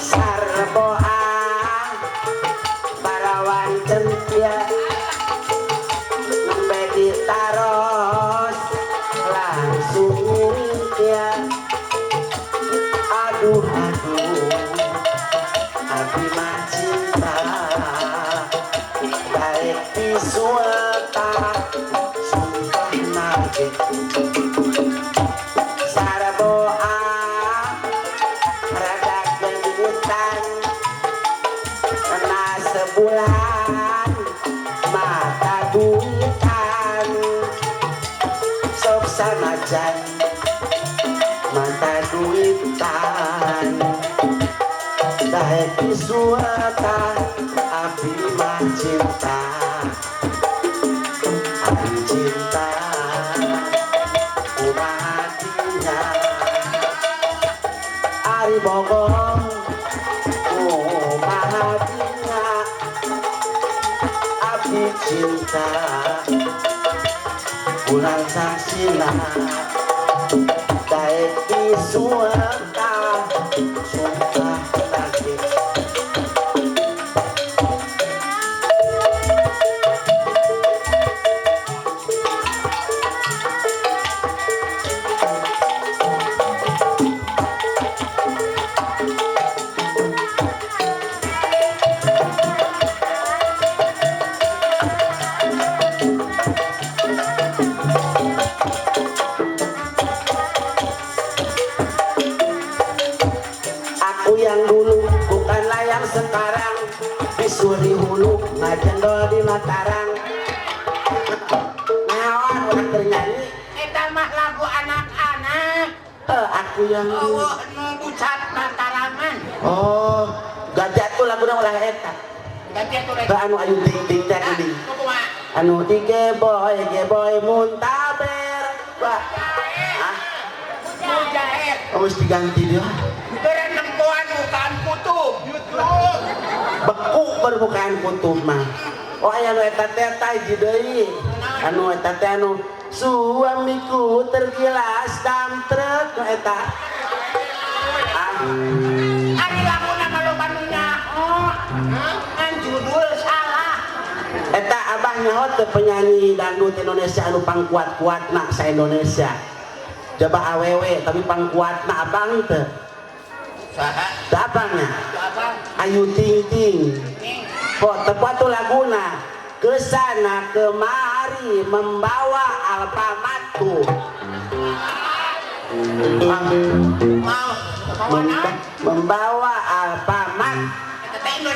Sarboa parawan centia nembe ditaros langsung ya. Aduh aduh abi mah cinta daek disuata sumpah nage. Sarboa rada gendutan kena sebulan mata duitan sok sanajan mata duitan daek disuata abi mah cinta abi cinta kumaha hatinya ari bogong kumaha hatinya abdi cinta bulan saksina daek disuata sumpah nagih. Aku yang dulu bukanlah yang sekarang, bisu di hulu ngajendol di Mataram. Naon urang keur nyanyi? Eta mah lagu anak-anak. Aku yang dulu. Eueuh nu bucat Mataraman. Oh, gajah tuh laguna ulah eta. Ganti atuh Ke anu ayu ting ting teh geuning. Kumaha? Anu di geboy geboy muntaber. Wah. Ah, Mujair. oh, mesti ganti dia. Keur nempoan bukaan kutub. YouTube. Beku permukaan kutub mah. Oh aya nu eta teh tah hiji deui. Anu eta teh anu suamiku tergilas dam truk nu eta. Ah, Ari laguna mah loba nu nyaho. Ngan judul salah. Eta abah nyaho teu penyanyi dangdut Indonesia anu pangkuat-kuatna sa Indonesia. Coba awewe tapi pangkuatna abang teu. Saha? Teu abangnya. Itu abang. Ayu Ting Ting. Ning. Kok tepat tuh laguna kesana kemari membawa Alfamart. Mau bawa naon? Membawa Alfamart. Eta teh Indo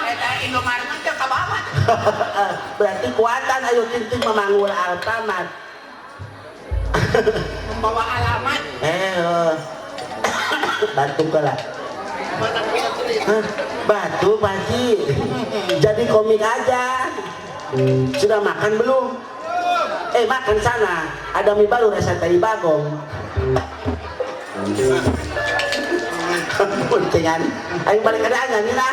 eta Indomaret teh kabawa. Berarti kuatan Ayu Ting Ting memanggul Alfamart. Membawa alamat. Batuk lah. Hah? Batu Pak. Jadi komik aja. Sudah makan belum? Makan sana. Ada mie baru rasa tai bagong. Puntingan. Ayo balik ke nyanyi lah.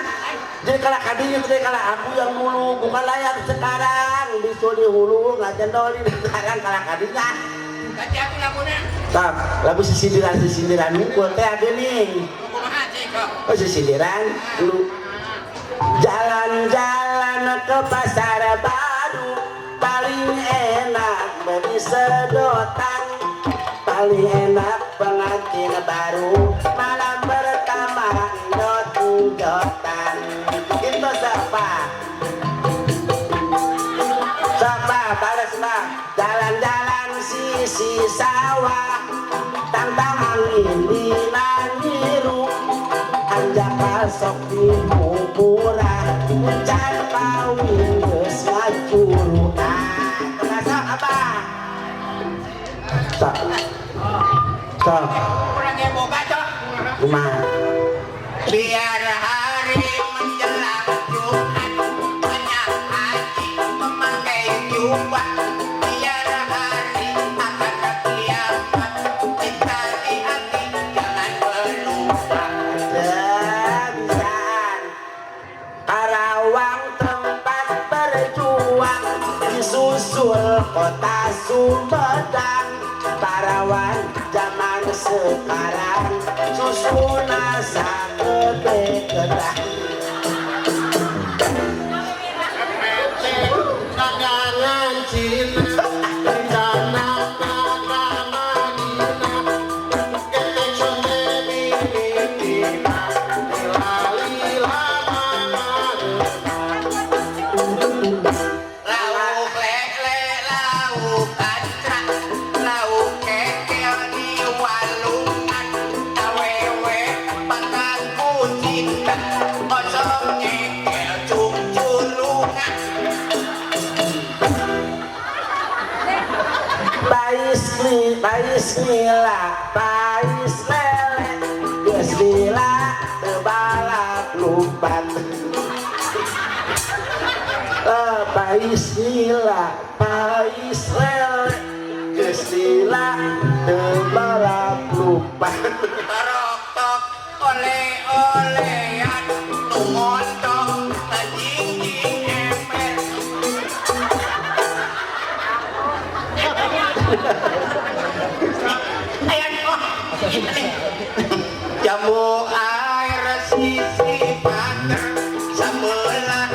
Jadi kalau kadinya jadi kalau aku yang dulu bukan layak sekarang bisu di hulu ngajendol di sekarang kalau kadinya. Ganti atuh laguna. Tah, lagu sisindiran sisindiran hungkul teh geuning. Kumaha cik? Oh sisindiran lu jalan-jalan ke pasar baru paling enak beli sedotan, paling enak pengantin baru malam pertama endot-endotan. Itu siapa? Siapa? Balas bang. Jalan-jalan sisi sawah tantang angin di Naniru anjaka sok di murah can kawin geus ngajuru. Ah, terasa apa? Sok. Sok. Kurang ge boga cok. Kumaha? Biar hari menjelang Jumat banyak haji memakai jubah. Biar hari akan kiamat cinta di hati jangan berubah. Bisaan. Karawang tempat berjuang. Nyusul kota Sumedang, parawan zaman sekarang, susuna sagede gedang. Dagangan Cina, rencana ka Madinah, ketek sonde mimitina, lila mangareuna. Lauk lele, lauk kancra, lauk kekel di walungan, awewe pangkat kucinta, kosong nyekel cungculungan. Pais ni, pais nila, pais lele, geus lila teu balap lumpat. Pais nila, pais lele, geus lila teu balap lumpat. Torok tok oleh-olehan, nu montok tajing-jing ember. Ayan, oh. Jamu air sisi pater, sebelah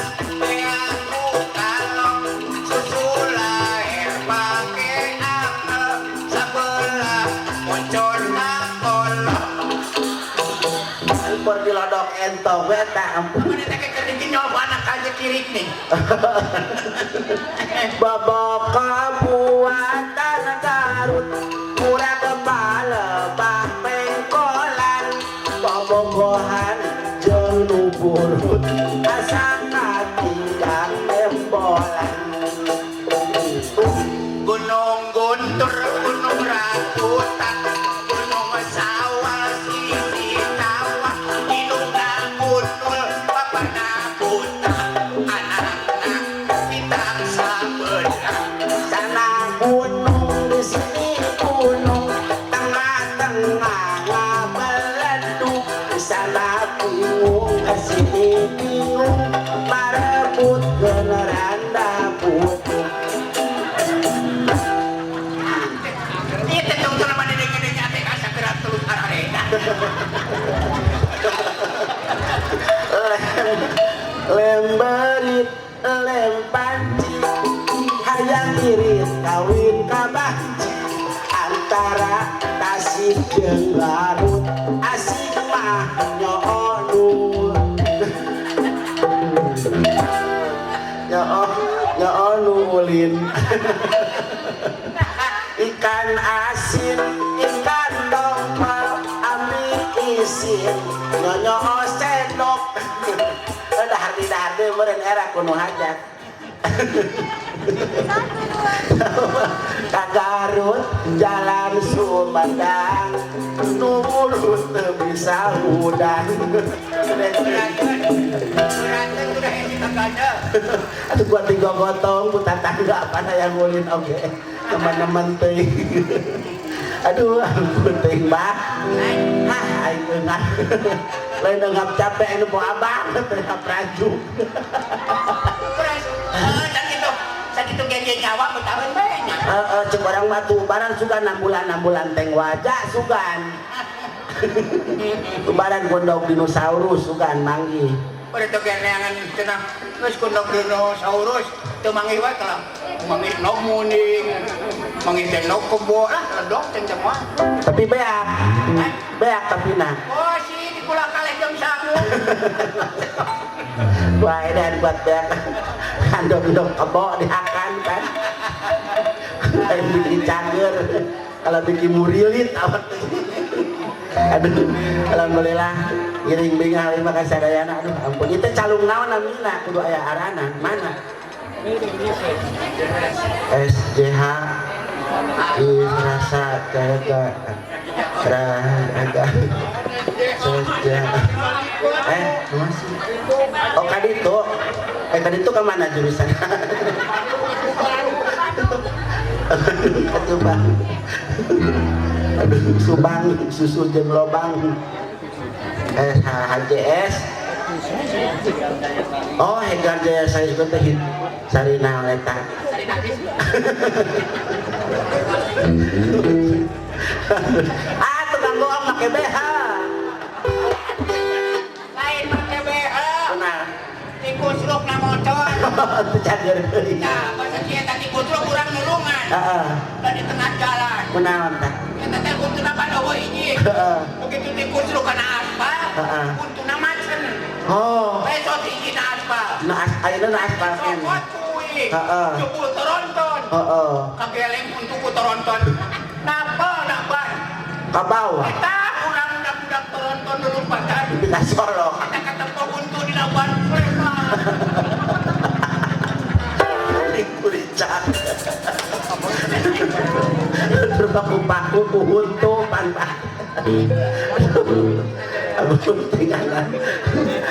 aku kalong, susu lahir pake angel, sebelah muncul akolong. Ampun dilodok entong we eta ampun. Mana teh keur dikinyol ku anak aja kirik nih. Bobokoh buatan Garut, murah kepala bah pengkolan, bobogohan jeung nu burut, asa katinggang tembolan. Gunung Guntur, Gunung Ratutan, Gunung Sawah, Sisi Tawah, Inungna Gunul, Bapana Buta, Anakna Bintang Sabelah. Sana gunung di sini gunung, tengah-tengah ngabeleduk, di sana bingung ke sini bingung, marebut generanda putung. Ieu teh tungtungna mah dede-gedenya teh asa gerak teluk arareda. Lem, lem berit, lem panci, hayang irit kawin ka banci, antara Tasik jeung Garut, asik mah nyoo nu nyoo nyoo nu ulin. Ikan asin, ikan tongkol, ambil isin, nyonyo sendok. Dahar di dahar di meureun era kuno hajat. Ka Garut jalan Sumedang, nu mulut teu bisa hudang. Beraten, beraten udah hiji kagada. Aduh gua tiga gotong ku tatangga apa yang ngulin oge. Teman-teman teuing. Aduh ampun teuing bah. Hah aing eungah. Lain denggap capek anu po abang teh rajuk. Beres. Sakitu, sakitu ge nyawa betaheun bae nya. Heeh cek urang mah tubaran sugan 6 bulan 6 bulan teng wajah sugan. Tubaran gondok dinosaurus sugan manggih. Pada teu geneangan cenah geus gondok dinosaurus teu manggih wae kalah. Manggih nog muning, manggih teh nog kebo lah ledok teh semua. Tapi beak. Beak tapi nah. Oh si di kula kaleh jeung sangu. Wah edan buat beak. Andok-andok kebo dihakan kan. Lain bikin cager, kalau bikin murilit awak. Aduh, alhamdulillah giring bingah lima kasadayana. Aduh ampun, itu calung naon namina kudu aya arana mana? SJH rasa jaga raga SJH masih. Oh kaditu, kaditu ke mana jurusan? Ketubang. Aduh, Subang, susu jeung lobang. HJS. Oh, Hegar Jaya saya juga teh Sarina eta. Sadis. Ah, tukang bohong make BH. Lain make BH. Benar. Tikus ruk na motor. Teu cager deui. Nah, bahasa kieu tadi tikus ruk urang nulungan. Heeh. Da di tengah jalan. Kunaon tah? Eta teh untuna panowo hiji. Heeh. Begitu tikus ruk kana aspal, Heeh. untuna macen. Oh. Besok hiji na aspal. Na ayeuna na aspal keneh. Copot kuy. Heeh. Jebul toronton. Heeh. Kageleng untuk ku toronton. Napa naban? Ka bawah. Eta urang budak-budak toronton lulumpatan. Ka Solo. Eta katempo untu dina ban lebar. Kulicak. Terpaku-paku ku huntu pan pak.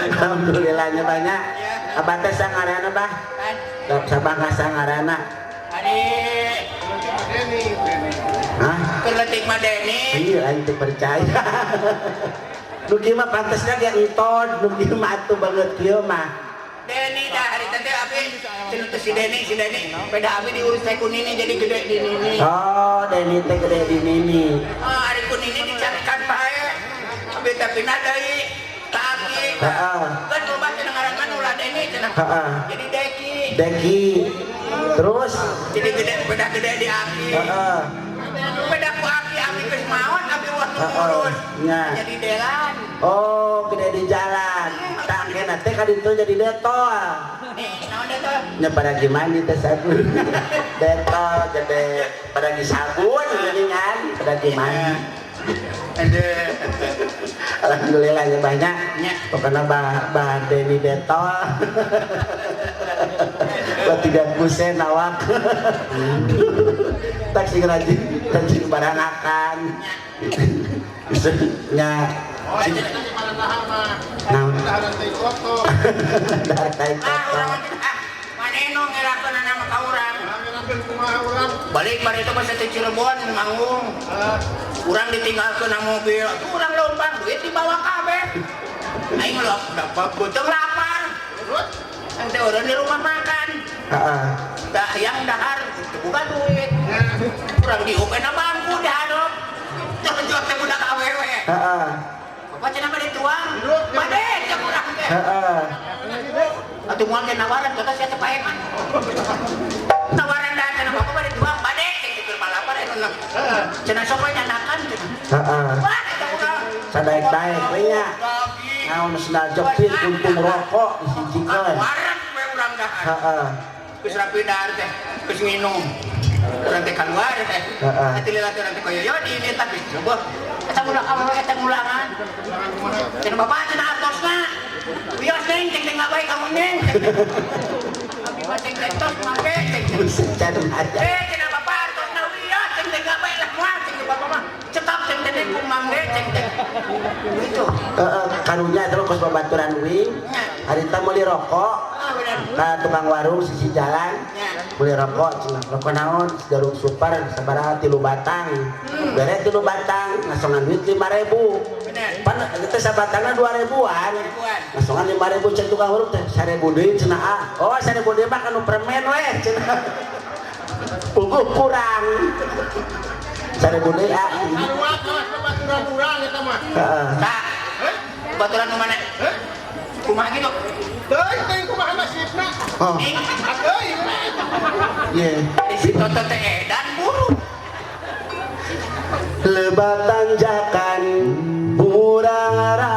Alhamdulillahnya banyak. Abah teh sangarana bah? Sabah ka sangarana. Ari. Hah? Keur leutik mah Deni. Iya, aing teu percaya. Nu kieu mah pantesna ge entod, nu kieu mah atuh banget kieu mah. Deni dah hari tadi abi cenah teh si Deni beda abi diurus teh ku Nini jadi gede di Nini. Oh, Deni teh gede di Nini. Ah, ari ku Nini dicarikan bae. Abi teh pindah deui ka Aki. Heeh. Kan loba cenah ngaranna ulah Deni cenah. Heeh. Jadi Deki. Deki. Terus jadi gede beda gede di Aki. Heeh. Beda ku Aki abi geus maot abi ulah nu ngurus. Nya. Jadi Delan. Oh, gede di jalan. Tah engke teh ka ditu jadi detol. Nih, naon detol? Nya pada gimana teh sabun. Detol gede pada di sabun geuningan, pada gimana. Alhamdulillah ya banyak. Pokoknya bah Deni detol. Buat 3 kusen awak. Taksi rajin barang akan. Nya. Naon? Dahar tai koto. Maneno ngelakeunana mah ka urang. Balik bari itu mah teh Cirebon manggung. Urang ditinggalkeun na mobil. Atuh urang lompang duit dibawa kabeh. Aing lok dapat beuteung lapar. Ente urang di rumah makan. Heeh. Tah yang dahar teu boga duit. Urang diuk na bangku dihareup. Jor-jor teh budak awewe. Heeh. Bapak cenah bade tuang. Bade jeung urang teh. Heeh. Atuh moal teh nawaran kata sia teh paehan. Nawaran da cenah bapak bade tuang bade cek keur malapar eta mah. Cenah sok we nyanakan cenah. Heeh. Wah eta urang. Sadaek-daek we nya. Naon sendal jepit untung rokok disijikeun. Waran we urang dahar. Heeh. Geus rapi dahar teh geus nginum. Urang teh kaluar teh. Heeh. Atuh lila teh urang teh koyo di dieu tapi coba. Eta budak awewe eta ngulangan. Cenah bapak cenah artosna. Wios neng ceng teh ngabae kamu neng. Abi mah ceng teh tos make ceng teh. Buset aja. Eh cenah bapak artosna wios ceng teh ngabae lah moal ceng bapak mah. Cekap ceng teh ku mangge ceng teh. Gitu. Heeh, karunya terus kos babaturan wing. Harita meuli rokok. Ka tukang warung sisi jalan. Beli rokok cenah. Rokok naon? Jarum super sabaraha 3 batang. Bere 3 batang, ngasongan duit 5.000. Pan teh sabatangna 2.000-an. Ngasongan 5.000 cek tukang warung teh 1.000 deui cenah ah. Oh, 1.000 deui mah kanu permen we cenah. Puguh kurang. 1.000 deui ah. Sarua kawas babaturan urang eta mah. Heeh. Tah. Babaturan nu mana? Kumaha kitu? Teuing teuing kumaha nasibna? Oh. Teuing. Ye. Si Toto teh edan buru. Lebat tanjakan burang-arang.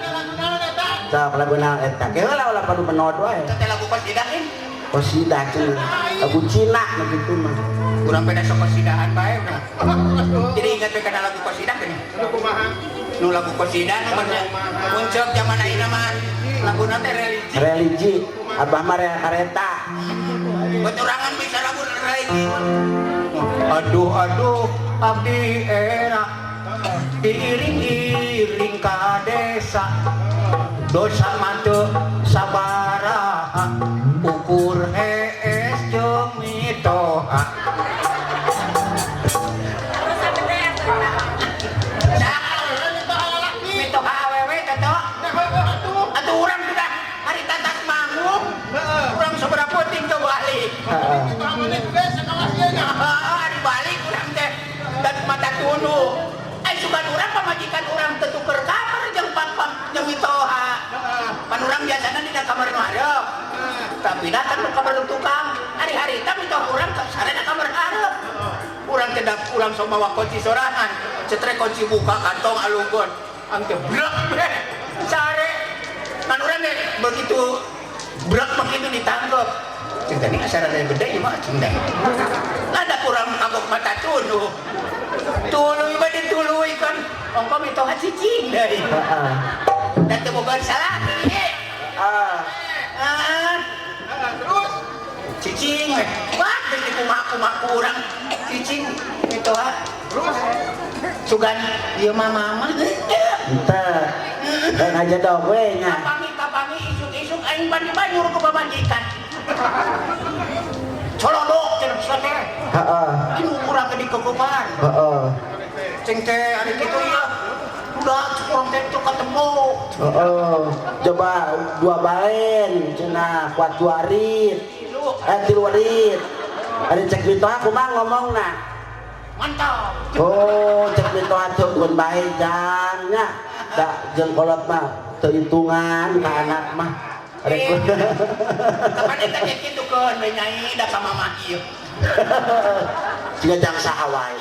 Lagu naon eta? Sok lagu naon eta? Ke heula ulah padu menod wae. Eta teh lagu qasidah in. Qasidah cenah. Lagu Cina nu kitu mah. Urang beda sok qasidahan bae urang. Jadi ingat we kana lagu qasidah geuning. Nu kumaha? Nu lagu qasidah nu muncul zaman ayeuna mah laguna teh religi. Religi. Abah mah rel kareta. Beturangan bisa lagu religi. Aduh aduh abdi era diiring-iring ka desa dosa mah teu sabaraha ukur hees jeung mitoha. Mitoha awewe Toto. Atuh urang sudah hari tatas manggung. Urang sabaraha peuting coba. Dipindahkan ke kamar tukang. Hari-hari tapi mitoha urang sarena kamar hareup. Urang teh urang sok mawa kunci sorangan. Cetrek kunci buka kantong alungkeun. Angke brek bre. Sare. Kan urang teh begitu brek begitu ditangkep. Cing tadi asa rada gede ieu mah cing teh. Ada kurang kagok mata tunduh. Tuluy mah dituluy kan. Ongko mitoha cicing deui. Heeh. Dan teu boga salaki. Ah. Ah, Terus cicing we. Wah, geus dikumaha-kumaha ku urang. Cicing mitoha. Terus Sugan ieu mah mama henteu. Henteu. Dan aja dong we nya. Kapangi isuk-isuk aing bani banyur ku pamajikan. Colodok cenah sia teh. Heeh. Anu urang teh dikekepan. Heeh. Ceng teh ari kitu ieu. Udah urang teh teu ketemu. Heeh. Coba dua balen cenah kuat dua rit. Tilu. Eh tilu rit. Ari cek mitoha kumaha ngomongna? Mantap. Oh, cek mitoha teu keun bae jang nya. Da jeung kolot mah teu hitungan ka anak mah. Rek Kapan eta teh kitu keun we nyai da ka mama ieu. Jiga jang saha wae.